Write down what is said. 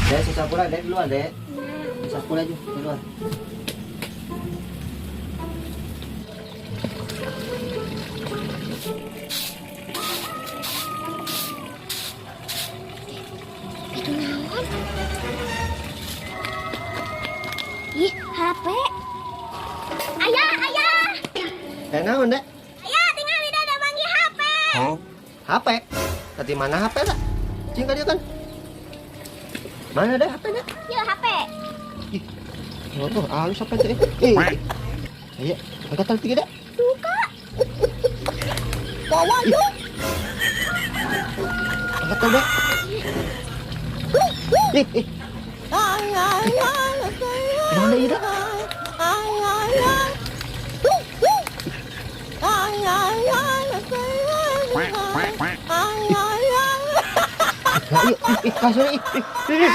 Dek, susah pula, Dek, duluan, Dek. Susah pula aja, duluan. Itu naon? Ih, HP. Ayah, ayah. Eh, naon, Dek? Ayah, tinggal tidak ada manggil HP. HP? Tadi mana HP, Dek? Cing dia kan? Mana, Dek, HP, Dek? Yuk, HP. Ih, oh, halus HP teh. Eh, ayo, angkat tali tiga, Dek. Buka. Bawa, yuk. Angkat tali, Dek. Ih, ih. Mana iya, Dek? Lah, iya, ih, ih, kasur, ih, ih, ih.